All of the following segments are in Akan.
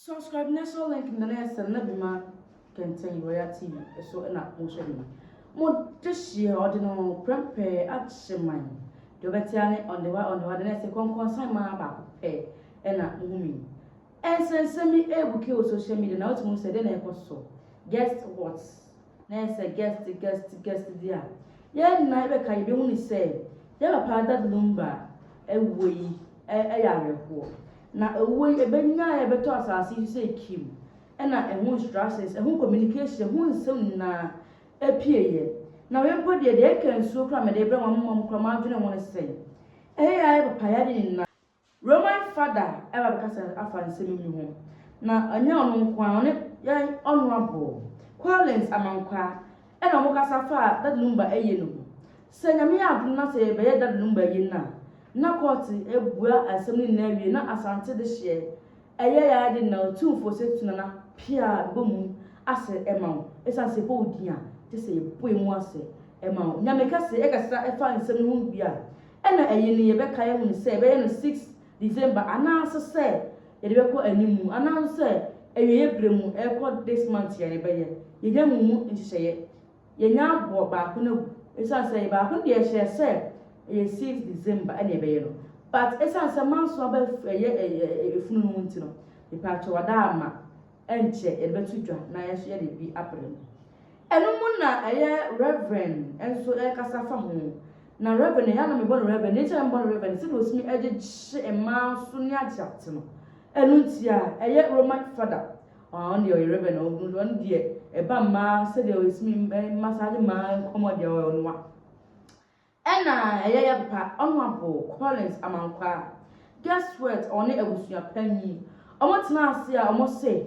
Subscribe na sɔ link no na ɛsɛ na bi ma kɛntɛn Royal TV so na mo hwɛ bi. Mo de hyia ɔde no prɛmpɛ akye man. Deɛ ɔbɛte ane ɔndewa ɔndewa de na ɛsɛ kɔnkɔnsan maa baako pɛ ɛna mo hu mi. Ɛnsɛnsɛm yi ebuke wɔ social media na wotumi sɛ deɛ na ɛkɔ so. Guess what? Na ɛsɛ guest guest guest di a. Yɛn nyinaa yɛbɛka yɛbɛhu ne sɛ yɛn papa Daddy Lumba ɛwɔ yi ɛyɛ awerɛhoɔ. Na owuo yi ebenya a yɛbɛtɔ asase yi so sɛ kim ɛna ɛho instructions, ɛho communication, ɛho nsɛm nyinaa epie yɛ. Na wei mpo deɛ deɛ ɛka nsuo kora mɛde brɛ wɔn mom kora mo adwene ho ne sɛ ɛyɛ yɛ ayɛ papa yɛ de nyinaa. Roman Father ɛba bɛkasa afa nsɛm yi ho na ɛnyɛ ɔno nko a, ɔne yɛn Honourable Collins Amankwa ɛna ɔmo kasa fa Daddy Lumba ɛyɛ no ho sɛ Nyame yɛ adom na sɛ yɛbɛyɛ Daddy Lumba ɛyɛ no a, na court ebua asɛm no nyinaa wie na Asante de hyɛ ɛyɛ yɛ ade na Otumfoɔ sɛ tu nana pia bɔ mu asɛ ɛma wo ɛsiane sɛ ɛbɔ wo din a gye sɛ yɛbɔ emu asɛ ɛma wo. Nyame kɛse ɛkasa ɛfa nsɛm no ho bi a ɛna ɛyɛ no yɛbɛka yɛhu no sɛ ɛbɛyɛ no 6 December anaasɛ sɛ yɛde bɛkɔ animu anaasɛ sɛ awieɛ berɛ mu ɛkɔ this month yɛ yɛbɛyɛ. Yɛnya mu mu nhyehyɛeɛ, yɛnya abɔ baako no agu ɛsiane sɛ baako no deɛ ɛhyɛ sɛ ɛyɛ 6 December ɛna ɛbɛyɛ no, but ɛsiane sɛ manso aba ɛyɛ ɛyɛ efunu no mu nti no, nipa wada ama ɛnkyɛ yɛde bɛto dwa na yɛn nso yɛde bi abrɛ no. Ɛno mu na ɛyɛ Reverend nso ɛkasa fa ho. Na Reverend ɛyɛ anam ɛbɔ no Reverend ne nkyɛn bɔ no Reverend sɛdeɛ osimi ɛgyegye mmaa so ne agye ate no. Ɛno nti a ɛyɛ Roman Father, ɔno deɛ ɔyɛ Reverend, ɔno deɛ ɛba mmaa sɛdeɛ osimi massage mmaa nkɔmɔ deɛ ɔyɛ ɔnoa. Ɛna ɛyɛ yɛ papa Honourable Collins Amankwa, guess what, ɔne abusua panyin ɔmo tena ase a ɔmo se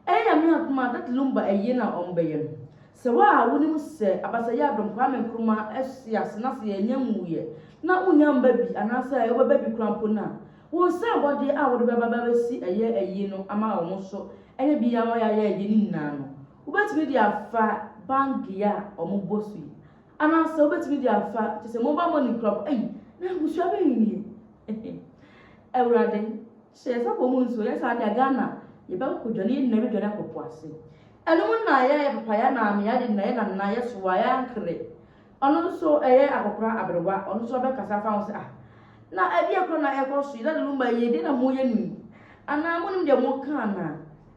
ɛyɛ Nyame adom a Daddy Lumba ɛyie na ɔmo bɛyɛ no sɛ wo a wonim sɛ Abasɛyɛ Adom Kwame Nkrumah ɛhye ase na sɛ yɛnyɛ nwuyɛ na wonya mba bi anaasɛ wobɛba bi kora mpo no a, wo nsa abɔdeɛ a wode bɛba bɛsi ɛyɛ ɛyie no ama ɔmo so ɛnyɛ bi ama yɛayɛ ɛyie no nyinaa no, wobɛtumi de afa bank a ɔmo bɔ so yi anaasɛ wobɛtumi de afa kyɛ sɛ mobile money kora mpo. Ɛyi na abusua bɛyɛ nie. Awurade hyɛ yɛ sɛ bɔ mu nsuo yɛ saa deɛ Ghana yɛbɛkɔ dwane, yɛn nyinaa bɛdwane akɔ po ase. Ɛno mu na yɛyɛ papa yɛ maame yɛ ade na yɛ nana yɛ soa yɛ ankere, ɔno nso ɛyɛ akɔkora aberewa, ɔno nso ɔbɛkasa fa ho sɛ ah, na ɛdeɛ kora na ɛkɔ so yi, Daddy Lumba yie deɛ na moyɛ no yi anaa monim deɛ moka anaa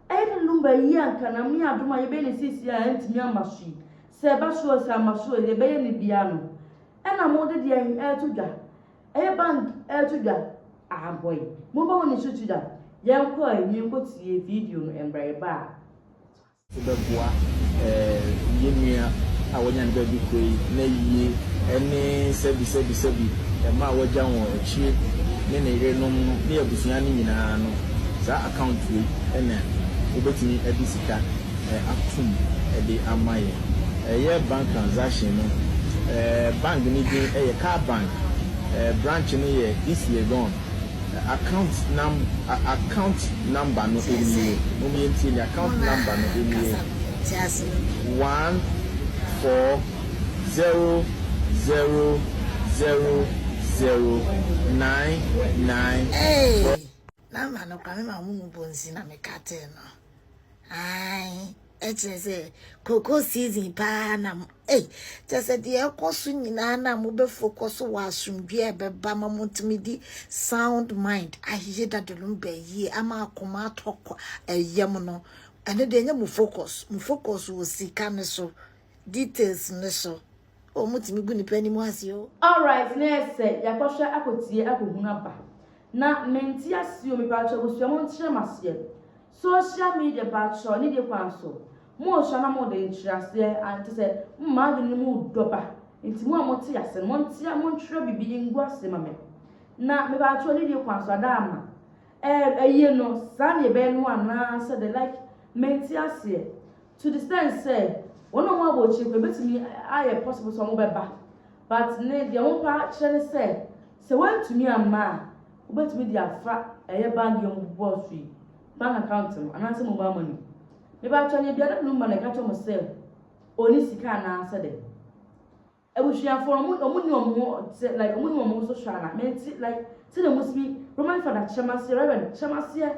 ɛyɛ Daddy Lumba yie anka na me adom a yɛbɛyɛ ne siesie a ɛntumi ama so yi sɛ ɛba so sɛ ama so yɛbɛyɛ ne bia no ɛna mode deɛ ɛɛto dwa, ɛyɛ bank ɛɛto dwa ahambɔ yi momba mo ne so to dwa. Yɛnkɔ a yɛnkɔ tie video no mbra yɛba a. Wobɛboa yɛn nua a wanya ne baabi kuro yi na yie ne sɛbi sɛbi sɛbi ɛma a wagya wɔn akyire ne ne yerenom no ne abusua no nyinaa no, saa account wei ɛna wobɛtumi de sika atom de ama yɛn. Ɛyɛ bank transaction no, bank no din ɛyɛ Cal Bank, branch no yɛ East Legon. Account number no nie, mo yɛntie ni, account number no nie: 14000099 4. Number no kwa me ma mu bɔ nsi na me kate no. Ai, ɛkyerɛ sɛ cocoa season paa na ei, kyerɛ sɛ deɛ ɛkɔ so nyinaa na mobɛfocus so wɔ asomdwe a ɛbɛba ma motumi di sound mind ayɛ Daddy Lumba yie ama akoma atɔ ɛyam no. Ɛno deɛ ɛnyɛ mo focus. Mo focus wɔ sika ne so, details ne so. O motumi gu nipa anim ase o. Alright, na ɛsɛ yɛakɔhwɛ akɔtie akɔhunu aba na mente ase o. Mepaakyɛ abusua, mo nkyerɛ m aseɛ. Social media mpaakyɛ ne deɛ kwan so mo ɔhyɛ na mo de nkyerɛ aseɛ ante sɛ mma adwene no mu dɔba nti mo a mote ase no montea montwerɛ bibi ngu ase ma me. Na mepaakyɛ ne deɛ kwan so ada ama ɛɛ ɛyie no saa ne yɛbɛyɛ no anaasɛ de like mente aseɛ to the extent sɛ wɔn a wɔn abɔ akyire kɔ ebetumi ayɛ possible sɛ wɔn bɛba, but ne deɛ wɔn pa kyerɛ ne sɛ sɛ wɔntumi amma a, wobɛtumi de afa ɛyɛ bank yɛn bobɔ so yi, bank account no anaasɛ mobile money. Mebatwa nyɛ biara number na ɛka kyerɛ mo sɛ oni sika anaasɛ de abusuafoɔ ɔmo ni ɔmo ho sɛ like ɔmo ni ɔmo ho so hwɛ ana mente like sɛdeɛ mo si Roman Father kyerɛm aseɛ, Reverend kyerɛm aseɛ.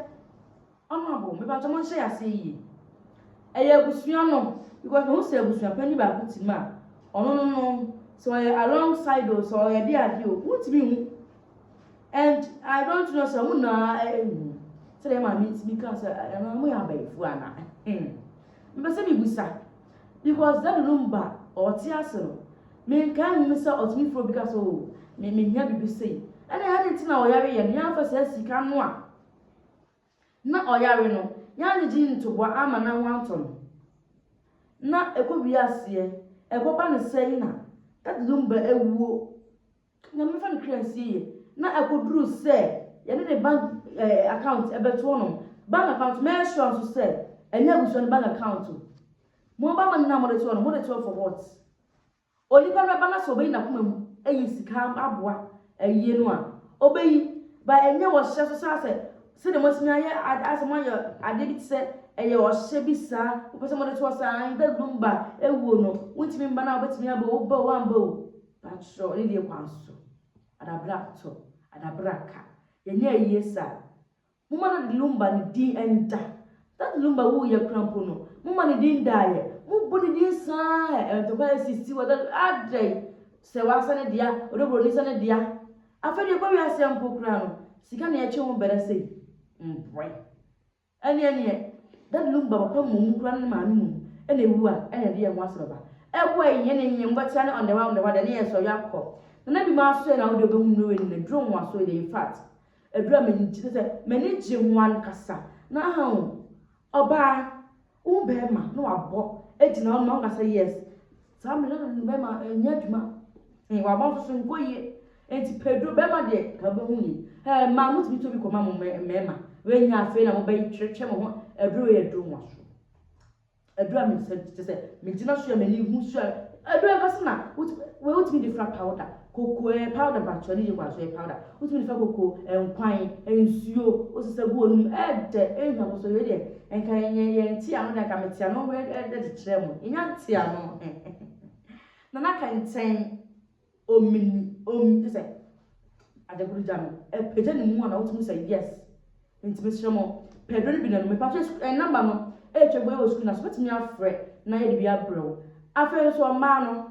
Honourable, mepakyɛ monhyɛ yɛ aseɛ yie. Ɛyɛ abusua no because mehu sɛ abusua panin baako te mu a, ɔno no no, sɛ ɔyɛ along side o, sɛ ɔyɛ de adeɛ o, wontumi nhu. And I don't know sɛ ɔmo nyinaa ɛhu. Sɛdeɛ maame ntumi ka sɛ ɛno mo yɛ abayifoɔ ana. Mepɛ sɛ mebisa because Daddy Lumba ɔte ase no, menkae nhu sɛ ɔtumi frɛ obi ka sɛ o, me mehia biribi sei. Ɛna ɛde nti na ɔyare yɛ no, yɛamfa saa sika no a na ɔyare no, yɛangyegye ntoboa ama na ho antɔ no. Na ɛkɔ wie aseɛ, ɛkɔba ne sɛn na Daddy Lumba awuo. Nyame mfa ne kra nsie yie. Na ɛkɔduru sɛ yɛde ne bank account ɛbɛto hɔnom. Bank account, mɛyɛ sure nso sɛ ɛnyɛ abusua no bank account o. Mo ba money na mode to hɔ no, mode to hɔ for what? Onipa no bɛba na sɛ ɔbɛyi n'akoma mu ayi sika aboa ayie no a, ɔbɛyi. But ɛnyɛ ɔhyɛ so saa sɛ sɛdeɛ moatumi ayɛ asɛ moayɛ adeɛ bi te sɛ ɛyɛ ɔhyɛ bi saa, wopɛ sɛ mode to hɔ saa, Daddy Lumba awuo no, wontumi mba na wobɛtumi aba o, woba o, woamba o. Patrɔ, ne deɛ kwan so. Adabra tɔ, adabra ka. Yɛnyɛ ayie saa. Momma Daddy Lumba ne din nda. Daddy Lumba wuyɛ kora mpo no, momma ne din daeɛ. Mobɔ ne din saa ɛ, ntɔkwa asisi wɔ Daddy adɛn? Sɛ wasa ne dea, ɔdɔ buroni sɛ ne dea. Afei deɛ ɛkɔ wiase mpo koraa no, sika na yɛtwe ho bɛrɛ sei. Mbrɛ. Ɛneɛ neɛ, Daddy Lumba papa mmom koraa ne ne maame mmom ɛna ewu a, ɛna ɛde yɛn ho asɛm ba. Ɛkɔ ɛyɛ ne nyɛ mbɔtea ne ɔndɛwa ɔndɛwa deɛ ne yɛ sɔre akɔ. Nana bi ma aso yɛ na wode wobɛhu no wei no duro ho aso yɛ in fact. Aduru a m'ani gye sɛ m'ani gye ho ankasa. Na aha o, ɔbaa, wo bɛrima na wabɔ gyina hɔ ma wo kasa yes. Saa mmerɛ na ne bɛrima ɛnyɛ adwuma. Wabɔ nso so nkɔ yie. Nti pɛduro bɛrima deɛ ka wobɛhu yie. Mmaa motumi tɔ bi kɔma mo mmarima. Wenya afei na mobɛtwetwe mo ho. Aduro yɛ aduro ho aso. Aduro a mesɛ kyɛ sɛ megyina so a m'ani hu so a aduro ankasa na wei wotumi de fra powder koko powder mpakyɛ ne yɛ kwan so yɛ powder wotumi de fra koko, nkwan, nsuo, wosesa gu onum ɛdɛ ehwam so wei deɛ nka yɛn yɛn te ano deɛ nka mete ano ɛde kyerɛ mo yɛnya nte ano. Nana Kɛntɛn omini om kyɛ sɛ adagorogya no ɛpagya ne mu a na wotumi sɛ yes. Nti mesrɛ mo, pɛ aduro no bi na nom. Mepakyɛ number no ɛretwa gu wɔ screen na so wobɛtumi afrɛ na yɛde bi abrɛ wo. Afei nso ɔmaa no,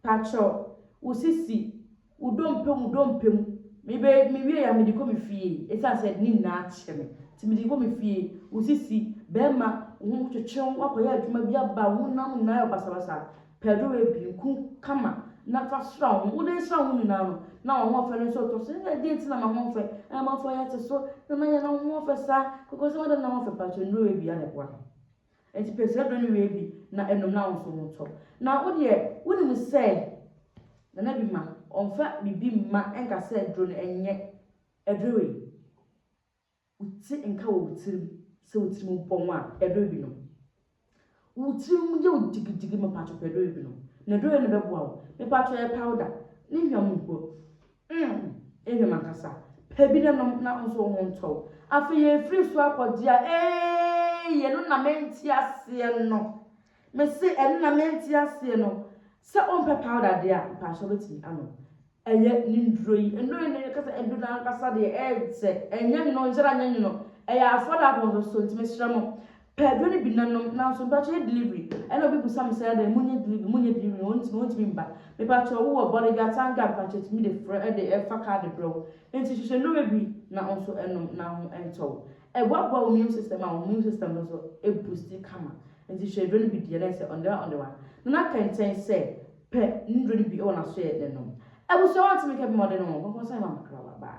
pakyɛ wo sisi, wo dompe mu dompe mu. Mebe mewie ya mede kɔ me fie. Ɛsiane sɛ ne nyinaa kyɛ me. Nti mede kɔ me fie. Wo sisi, bɛrima, wo ho twetwe wo akɔyɛ adwuma bi aba, wo honam nyinaa yɛ basabasa. Pɛ aduro wei bi nku kama na fa sra wo ho. Wode sra wo ho nyinaa no, na wɔn ho ɔfɛ no nso tɔ so. Ɛna deɛ nti na ma ho ɔfɛ. Ɛna amanfoɔ yɛ te so. Na na yɛ na ho ɔfɛ saa. Kɔkɔ sɛ wɔde na ho ɔfɛ pakyɛ nnuro wei bi a na ɛboa. Nti pɛ sɛ aduro no wei bi na ɛnom na wo nso ho tɔ. Na wo deɛ, wonim sɛ Nana bi ma ɔmfa biribi mma ɛnka sɛ aduro no ɛnyɛ aduro wei. Wote nka wɔ wo tirim sɛ wo tirim bɔ ho a, aduro bi nom. Wo tirim yɛ wo digidige, mepatwo pɛ aduro bi nom. Na aduro no bɛboa wo. Mepatwo yɛ powder. Ne hwam mpo. Ehwam ankasa. Pɛ bi na nom na nso wo ho ntɔ wo. Afei yɛfiri so akɔgye a, ee, ɛno na mente aseɛ no. Mese ɛno na mente aseɛ no. Sɛ wompɛ powder deɛ a, mpakyɛ wobɛtumi anom. Ɛyɛ ne nduro yi. Nduro yi no yɛka sɛ nduro no ankasa deɛ ɛɛkyɛ. Ɛnyɛ nwono, nhyɛ da nyɛ nwono. Ɛyɛ affordable nso so nti mesrɛ mo. Pɛ aduro no bi na nom nanso mpakyɛ yɛ delivery. Ɛna obi busa me sɛ ɛdɛn monyɛ delivery, monyɛ delivery, wɔntumi mba. Mepakyɛ wowɔ Bolgatanga mpakyɛ tumi de frɛ ɛde ɛfa card brɛ wo. Nti hwehwɛ nnuro bi na nso ɛnom na ho ɛntɔ wo. Ɛboaboa wo immune system a wo immune system no nso ɛboost kama. Nti hwɛ aduro no bi deɛ na ɛsɛ ɔndewa ɔndewa. Nana Kɛntɛn sɛ pɛ nnuro no bi ɛwɔ n'aso yɛ ne nom. Abusua wantumi ka bi ma ɔde no ho. Kɔkɔ sɛ ma makra wa. Bye.